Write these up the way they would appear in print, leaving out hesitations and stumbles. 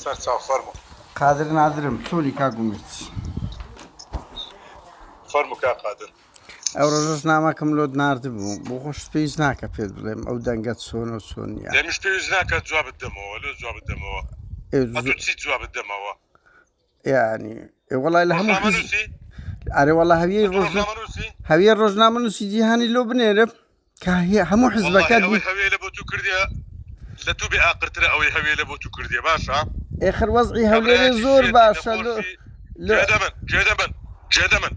سەرچاو فەرموو. قادر نادرم چۆنی کاک ئومێد؟ فەرموو کاک قادر. ئەو ڕۆژەش نامەکەم لۆت ناردبوو بۆ خۆشت پێویست ناکە پێت بڵێم ئەو دەنگە چۆنە و چۆن نییە. دەمیش پێویست ناکات جوابت دەمەوە لۆ جوابت دەمەوە ئەتوو چی جوابت دەمەوە؟ یعنی وەڵای لە هەموو ئەرێ وەڵا هەویەی ڕۆژ هەویە ڕۆژنامەنووسی جیهانی لۆ بنێرم کە هەموو حزبەکە هەوێ لە بۆ تو کردیە لە تو بێ ئاقرترە ئەوەی هەوێ لە بۆ تو کردیە باشە ئێخر وەزعی هەولێرێ زۆر باشە گوێدەمن گوێدەمن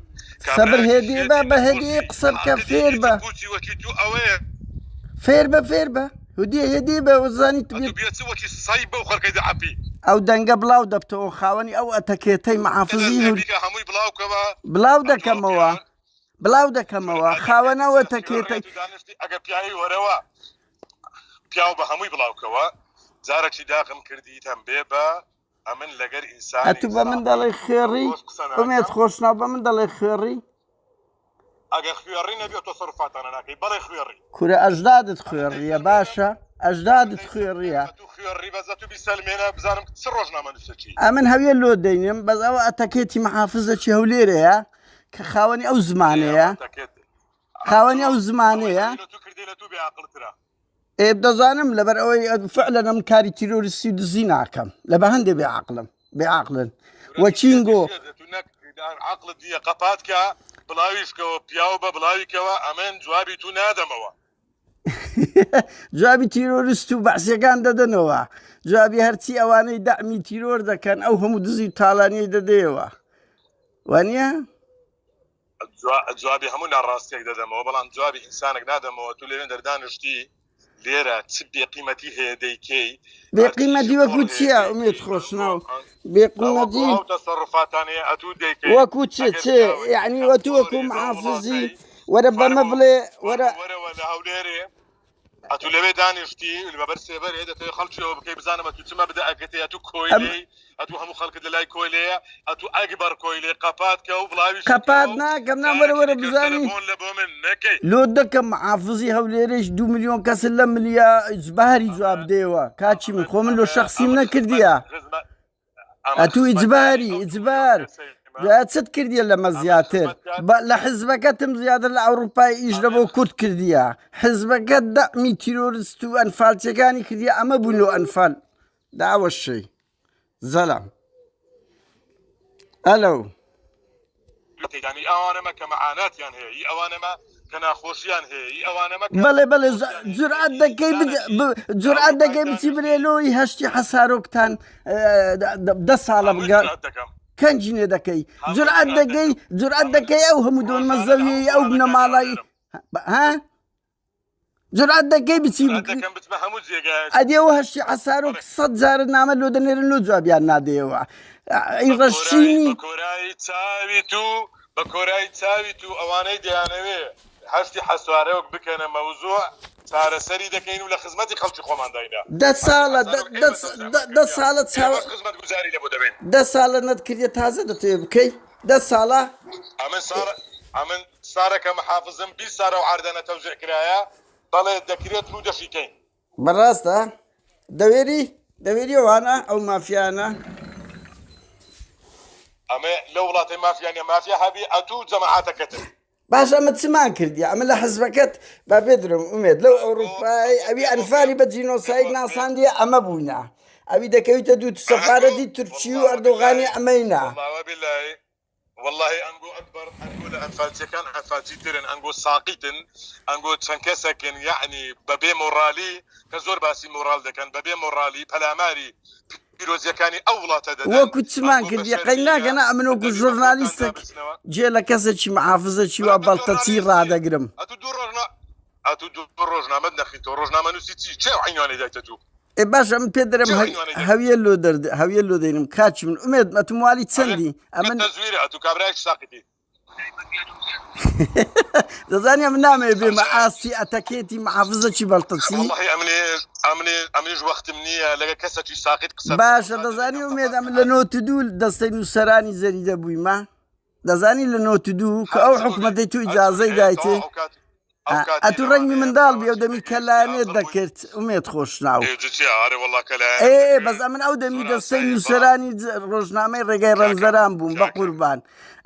سەبر هێدی بە بە هێدی قسە بکە فێر بە فێر بە فێر بە هدی هێدی بە وزانی ئەو دەنگە بڵاو دەبتەوە خاوەنی ئەو ئەتەکێتەی محافزی هەمووی بڵاوکەوە بڵاو دەکەمەوە بڵاو دەکەمەوە خاوەنەوە تەکێتە ئەگە پیاوی وەرەوە پیاو بە هەمووی بڵاوکەوە جارەکی داخم کردیت هەم بێ بە ئەمن لەگەر ئینسان ئەتو بە من دەڵێ خوێڕی ئومێد خۆشناو بە من دەڵێ خوێڕی ئەگەر خوێڕی نەبێت تۆ سەرفاتانە ناکەی بەڵێ خوێڕی کورە ئەژدادت خوێڕیە باشە ئەژدادت خوێڕیە خوێڕی بەس ئەتو بیسەلمێنە بزانم چ ڕۆژنامەنووسێکی ئەمن هەویە لۆ دەینم بەس ئەوە ئەتەکێتی محافزەکی هەولێرەیە کە خاوەنی ئەو زمانەیە خاوەنی ئەو زمانەیە ئێ دەزانم لەبەر ئەوەی فعلەن ئەم کاری تیرۆریستی و دزی ناکەم لە بە هەندێ بێ عقلم بێ عقلن وەچینگۆ عقلت نییە قەپات کە بڵاویشکەوە پیاو بە بڵاویکەوە ئەمن جوابی تو نادەمەوە جوابی تیرۆریست و بەعسیەکان دەدەنەوە جوابی هەرچی ئەوانەی دەعمی تیرۆر دەکەن ئەو هەموو دزی تاڵانیی دەدەیەوە وانە جوابی هەموو ناڕاستیەک دەدەمەوە بەڵام جوابی ئینسانێک نادەمەوە تو لەوێن دەردانشتی لێرە چ بێقیمەتی هەیە دەیکەی بێقیمەتی وەکو چییە ئومێد خۆشناو بێقیمەتی تەسەڕفاتانەیە ئەتوو دەیکەی وەکو چ چ یعنی وەتو وەکو محافزی وەرە بەمە بڵێ وەرە وەرەوە لە هەولێرێ ئەتوو لەوێ دانیشتی بەبەر سێبەرێ دەتەوێ خەڵکیەوە بکەی بزانم ئەتوو چ مەبدەئەکەت هەیە ئەتوو کۆیلەی ئەتوو هەموو خەڵکت لەلای کۆیلەیە ئەتوو ئەکبەر کۆیلەی قەپات کە و بڵاویش قەپات ناکەم نا وەرە وەرە بزانی تەلەفۆن لە بۆ من نەکەی لۆ دەکەم محافزی هەولێرێش دو ملیۆن کەس لە ملیا ئیجباری جواب دێوە کاچی من خۆ من لۆ شەخسیم نەکردیە ئەتوو ئیجباری ئیجبار چت کردیە لەمە زیاتر لە حزبەکەتم زیاتر لە ئەوروپای ئیش لە بۆ کورد کردیە حزبەکە دەعمی تیرۆرست و ئەنفالچەکانی کردیە ئەمە بوون لۆ ئەنفال داوەشەی زەلام ئەلو. ینی ئەوانەمە کە مەعاناتیان هەیە ی ئەوانەمە کە ناخۆشیان هەیە ی ئەوانەمە بەڵێ بەڵێ جورئەت دەکەی جورئەت دەکەی بچی برێ لۆی هەشتی حەسارۆکتان دە ساڵە بگە کەنجینێ دەکەی جورئەت دەگەی جورئەت دەکەی ئەو هەموو دۆنمە زەویەی ئەو بنەماڵای ها جورئەت دەکەی بچی ئەدی ئەو هەشتی حەسارۆک سە جارە نامە لۆ دەنێرن لۆ جوابیان نادەیەوە ئەی ڕەشچینی کۆرایی چاوی تو بە کۆرایی چاوی تو ئەوانەی دەیانەوێ هەستی حەسارۆک بکەنە مەوزوع چارەسەری دەکەین و لە خزمەتی خەڵکی خۆمانداینە دە ساڵە دە ساڵە چاوە خزمەت گوزاری لە بۆ دەبین دە ساڵە نەتکردە تازە دەتەوێ بکەی دە ساڵە ئەمن ساڵ ئەمن سارەکە محافزم 20 سارە و عاردانە تەوزیع کرایە بەڵێ دەکرێت و دەشیکەین. بەڕاستە؟ دەوێری؟ دەوێری ئەوانە ئەو مافیانە؟ ئەمە لەو وڵاتەی مافیا نیە مافیا هەبی ئەتوو جەماعەتەکەتن. باشە ئەمە چمان کردیە ئەمە لە حزبەکەت با بێدرم ئومێد لەو ئەوروپای ئەوی ئەنفالی بە جینۆساید ناساندیە ئەمە بووینە ئەوی دەکەویتە دوو سەفارەتی تورکی و ئەردۆغانی ئەمەینا. وەڵاهی ئەنگۆ ئەکبەر ئەنگۆ لە ئەنفالچیەکان ئەنفالچی ترن ئەنگۆ ساقیتن ئەنگۆ چەند کەسەکن یەعنی بەبێ مۆڕالی کە زۆر باسی مۆڕال دەکەن بەبێ مۆڕالی پەلاماری پیرۆزیەکانی ئەو وڵاتە دەدەن وەکو چمان ئەنگۆ بە کردی قەی شەرمیە ناکەنە ئەمن وەکو دەبی بە خۆتان ژۆرنالیستێک دابچنەوە جێ لە کەسێکی محافزەکی برا وا تۆ بەڵتەچی ژۆرنالیستی ڕادەگرم ئەتوو دوو ڕۆژنا ئەتوو دوو ڕۆژنامەت نەخیتەوە ڕۆژنامەنووسی چی چێ عینوانەی دایتە توو ئێ باشە من پێت دەرم چێ هەوی عینوانەی دایتە هەویە لۆ دەرد هەویە لۆ دەینم کاکی من ئومێد ئەتوو موالی ئەرێ چەندی ئەمن تەزویرە ئەتوو کابرایەکی ساقیتی دەزانی ئەمن نامەوێ بێمە ئاستی ئەتەکێتی محافزەکی بەڵتەچی واللهی ئەمنیش ئەمنیش ئەمنیش وەختم نییە لەگە کەسەکی ساقیت قسە بکەم باشە تا دەزانی دەبێ ئومێد ئەمن لە نۆت و دوو دەستەی نووسەرانی جەریدە بوویمە دەزانی لە نۆت و دوو کە ئەو هەرچ بووبی حکومەتەی تو هەرچ ئیجازەی بووبی ئێ دایتێ تەواو ئەوکات. ئەو کاتی ئەتو ڕەنگی لەوانەیە منداڵ بی ئەو پیاوەکی دەمی پێگەیشتی کەلایەنێت عاقڵ بووی دەکرد ئومێد خۆشناو. ئێ جچیە ئارێ وەڵا کەلایەنم ئێ دەکرد بەس ئەمن ئەو دەمی زۆر دەستەی ئاساییە بەڵام نووسەرانی ڕۆژنامەی ڕێگای کاکە ڕەنجدەران بووم بە کاکە قوربان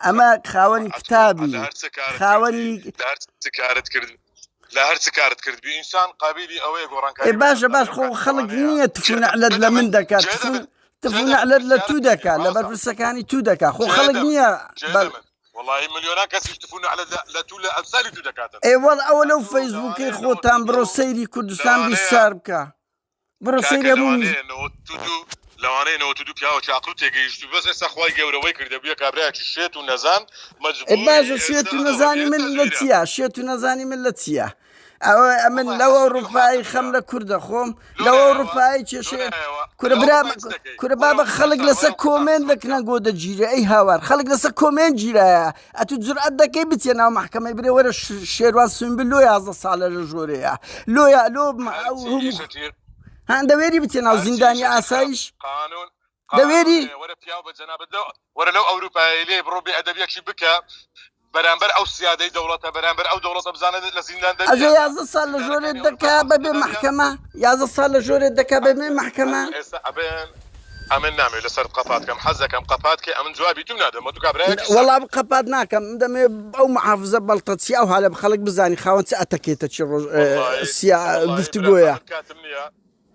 ئەمە خاوەنی ئەتۆ کتابی لە هەر چ کارت کردی خاوەنی لە هەر چ کارت کرد لە هەر چ کارت کرد بی ئینسان قابیلی ئەوەیە ئێ گۆڕانکاری باشە بەسەردا باش بێ ئەو خۆ کاتی خەڵک لەوانەیە نییە تفو جێ نەعلەت جێ لە من دەمن دەکات جێ تفو دەمن تفو جێ دەمن نەعلەت لە تو پرسیارت دەکات کردی لە مامۆستا بەرپرسەکانی تو دەکات خۆ جێ خەڵک دەمن نییە جێ بەل دەمن وەڵاهی ملیۆنان کەسیش تفو نەعلەت لە لە تو لە ئەمسالی تو دەکاتن ئێ وەڵ ئەوە لەو ئەتوو فەیسبووکەی لەوانەیە خۆتان بڕۆ 92 سەیری کوردستان لەوانەیە 24 بکە بڕۆ کاکە سەیری هەموو لەوانەیە 92 لەوانەیە 92 پیاوەکی عەقڵ و تێگەیشتوو بەس ئێستا خوای گەورە وەی کردە بوویە کابرایەکی شێت و نەزان ئێ مەجبوری باشە شێت ئێستا و ئەوە نەزانی بێ من لە تەزویرە چییە شێت و نەزانی من لە چییە ئەوە ئەمن وەڵای لەو حەسودی و ئەوروپایی حاقد خەم برا لە کوردە خۆم لۆ لەو نایەوە ئەوروپایی لۆ کێشێ نایەوە کورە لە برا ئەوروپای چ دەکەی کورە وەرە بابە خەڵک کوردستان لەسەر وەرە کوردستان کۆمێنت خزمەت دەکنە بکە گۆ دەگیرێ ئەی هاوار خەڵک لەسەر کۆمێنت گیرایە ئەتو جورئەت دەکەی بچێ ناو مەحکەمەی برێ وەرە شێروان سوینبل لۆ 11 ساڵە لە ژۆرەیە لۆیە لۆ ئەو هەرچی هەموو ئیشەکی هان دەوێری بچێ ناو هەرچی زیندانی ئیشەکی خراپ ئاسایش قانون قانون دەوێری هەیە وەرە پیاو بە جەنابت لەو وەرە لەو ئەوروپایەی لێ بڕۆ بێ ئەدەبیەکی بکە بەرامبەر ئەو سیادەی دەوڵەتە بەرامبەر ئەو دەوڵەتە بزانە لە زیندان ئەجە دەریەکە 11 ساڵ لە ژۆرێت زیندانەکانی ئەوروپا دەکا خەڵک بەبێ دەدەنیە مەحکەمە 11 ساڵ لە ژۆرێت دەکا بەبێ مەحکەمە ئەتو ئێستا ئەبێن ئەمن نامەوێ لەسەرت قەپات کەم حەز دەکەم قەپات کەی ئەمن جوابی تو نادەمەوە تو کابرایەکی وەڵا ساقیتی. قەپات ناکەم من دەمەوێ ئەو محافزە بەڵتەچی ئەو هالە خەڵک بزانی خاوەن چ ئەتەکێتە چی ڕۆژ وەڵایی سیا وەڵایی برا گفتوگۆیە. ئەمن کاتم نییە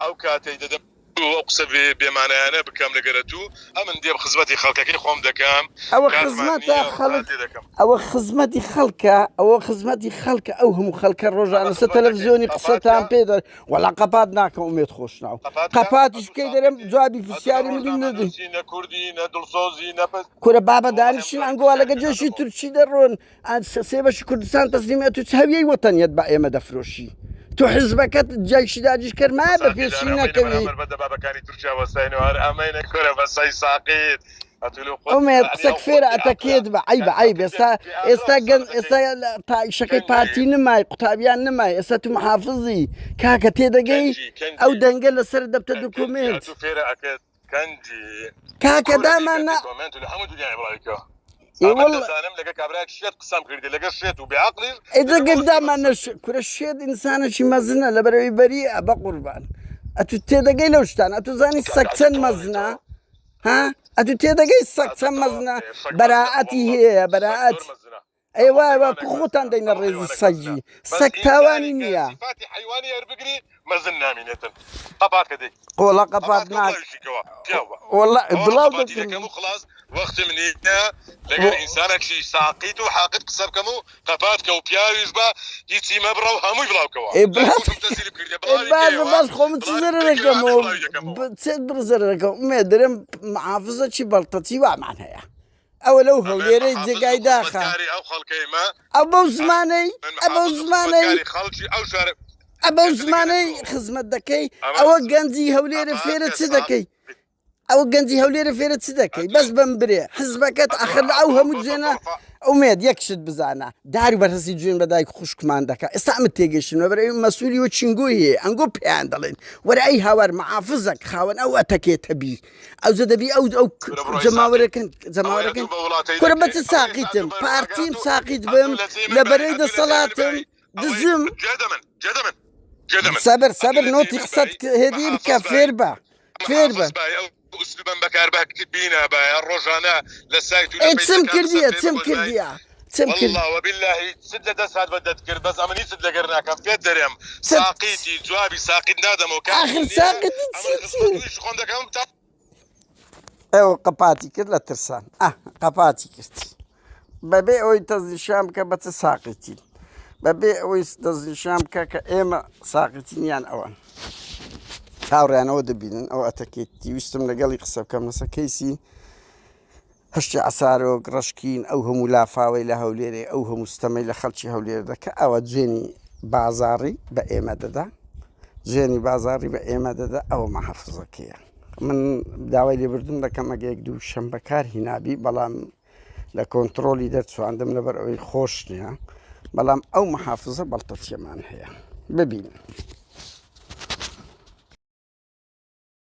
ئەو کاتەی دەدەم ئەو قسە بێ بێمانایانە بکەم لەگەرە تو ئەمن دێم خزمەتی خەڵکەکەی خۆم دەکەم ئەوە کاتمان خزمەتە نییە ڕقتان خەڵک لێ دەکەم. ئەوە خزمەتی خەڵکە ئەوە خزمەتی خەڵکە ئەو هەموو خەڵکە ئەمە ڕۆژانە سەر خزمەت دەکەی تەلەفزیۆنی قەپات قسەتان کە پێ دەر وەڵا قەپات ناکەم ئومێد خۆشناو قەپات کە قەپاتیش ئەتوو بکەی دەرێم ساقیتی جوابی ئەتوو نە پرسیاری منی ندەی ڕۆژنامەنووسی نە کوردی نە دڵسۆزی نە پس کورە بابە وەڵاهی ئەم دانیشن جوابی ئەنگۆ لەگە پرسیاری پێ جێشی نادەمەوە. تورکی دەڕۆن سێ بەشی کوردستان تەسلیمی ئەتو چ هەویەی وەتەنیەت بە ئێمە دەفرۆشی تو حزبەکەت جەیشی داگیرکەر مایە بە ساقیدان پێشی ئەمەینە نەکەوی بەرامبەر بە دەبابەکانی تورکیا وەستاین و هەر ئەمەینە کورە بەسەی ساقیت ئەتو لۆ خۆت ئومێد یەعنی قسەک ئەو خۆت فێرە بێ عەقلە ئەتەکێت بە عەیبە یانی عەیب خەڵکی بێ ئێستا بێ عەقلە ئێستا قسە گەن دەکەی ئێستا تائیشەکەی کەنجی پارتی نمای قوتابیان نمای ئێستا تو محافزی کاکە تێدەگەی کەنجی ئەو کەنجی دەنگە لەسەر دەبتە کەنجی دوکۆمێنت ئەتو فێرە ئەکەت کەنجی کاکە کورە دامان ئەیکەتە نا کۆمێنت و لە هەموو دنیای بڵاوی کەوە ئێ ئەمن واللە دەزانم لەگە کابرایەک شێت قسەم کردی لەگە شێت و بێ عەقڵیش ئێ لەگە دەگەر ئەو دامان قسەم نەش کرد کورە شێت ئینسانێکی مەزنە لەبەرەوەی بەریئە بە قوربان ئەتو تێدەگەی لەو شتانە ئەتو زانی کاکە سەگ ئەتو چەند تەواوی مەزنە تەواو ها ئەتو تێدەگەی سەگ ئەتو چەند تەواو مەزنە ئێ سەگ مەزنە بەراعەتی واللە هەیە سەگ بەراعەت زۆر مەزنە ئەی هەموو وای وا حەیوانێک کو مەزنە خۆتان دەینە هەموو ڕێزی حەیوانێک مەزنە سەگی بەس سەگ تاوانی ئینسانی کە نییە سیفاتی حەیوانی هەربگری مەزن نامینێتن قەپات کە دەی قۆڵە قەپات قەپات کە و ناک بڵاویشی کەوە پیاو بە واللە ئەوە بڵاو قەپاتی دەکەم دەکەم و خلاص وەختم نییە لەگەر ئینسانێکی ساقیت و حاقد قسە بکەم و قەپات کە و پیاویش بە هیچی مەبڕە و هەمووی بڵاو کەوە ئێ لای بڵاو خۆشم تەسلیب کردیە ئێ بڵاوی باشە کەیەوە باش خۆ من چ بڵاوی زەرەرەکەم کەیەوە ئەمن و بڵاوی دەکەمەوە چ بڕ زەرەرەکەم ئومێد دەرێم محافزەکی بەڵتەچی وامان هەیە ئەوە لەو ئەمن هەولێرەی محافز و جێگای داخە خزمەتکاری ئەو خەڵکەیمە ئەو بەو زمانەی من ئە بەو محافز و زمانەی خزمەتکاری خەڵکی ئەو شارە ئە بەو ئێستا لەگەر زمانەی تۆ خزمەت دەکەی ئەمە ئەوە گەنجی هەولێرە قەپات فێرە کە چ ساق دەکەی ئەوە گەنجی هەولێرە فێرە چ دەکەی ئەتوو بەس بەم برێ حزبەکەت ئەتوو ئەخر لە ئەو ئەتوو هەموو بە جوێنە تەسەڕفە ئومێد یەک شت بزانە دار و بەرهەستی جوێن بە دایک خوشکمان دەکا ئێستا ئەمە تێگەیشتن لەبەر ئەوەی مەسوولی و چینگۆی هەیە ئەنگۆ پێیان دەڵێن وەرە ئەی هاوار معافزەک خاوەن ئەو ئەتەکێتە بی ئەوجە دەبی ئەو ئەو کورە بڕۆی ساقیت جەماوەرەکەن ئەوەی جەماوەرەکەن ئەتوو بە وڵاتەی کورە بە دەکەی چ ئەوەی ئێستا ساقیتم ئەتوو بە ئەگەر پارتیم ئەتوو ساقیت بم ئەتوو لە جێی لە من بای بەرەی ئەتوو لە جێی من دەسەڵاتم بای ئەوەی دزم گوێ دەمن گوێ دەمن گوێ دەمن سەبر ئەتوو سەبر لە جێی نۆتی من قسەت بای هێدی بکە محافظ بای فێر بە فێر بە محافظ بای ئەو ئوسلوبەم بەکار بینە بایە ڕۆژانە لە سایت و لە ئێ چم پەیجەکان قسەم کردیە پێ چم بخۆش بای کردیە چم کرد والله وبالله چت لە دەست هات بە دەتکرد بەس ئەمن هیچت لەگەر ناکەم پێت دەرێم چت ساقیتی جوابی ساقیت نادەمەوە کاتم ئاخر نییە ساقیتی ئەمن چی چی خزمەت و ئیشی خۆم دەکەم تا ئەو قەپاتی کرد لە ترسان ئە قەپاتی کرد بەبێ ئەوەی دەستنیشان بکە بە چ ساقیتی بەبێ ئەوەی دەستنیشان بکە کە ئێمە ساقیتین یان ئەوان هاوڕیانەوە دەبینن ئەو ئەتەکێتی ویستم لەگەڵی قسە بکەم لەسەر کەیسی هەشتی عسارۆک ڕەشکین ئەو هەموو لافاوەی لە هەولێرێ ئەو هەموو ستەمەی لە خەڵکی هەولێر دەکە ئەوە جوێنی بازاڕی بە ئێمە دەدا جوێنی بازاڕی بە ئێمە دەدا ئەوە مەحەفزەکەیە من داوای لێبوردن دەکەم ئەگە یەک دوو شەم بەکار هینابی بەڵام لە کۆنتترۆلی دەرچواندم لەبەر ئەوەی خۆش نییە بەڵام ئەو محافزە بەڵتەچیەمان هەیە ببین.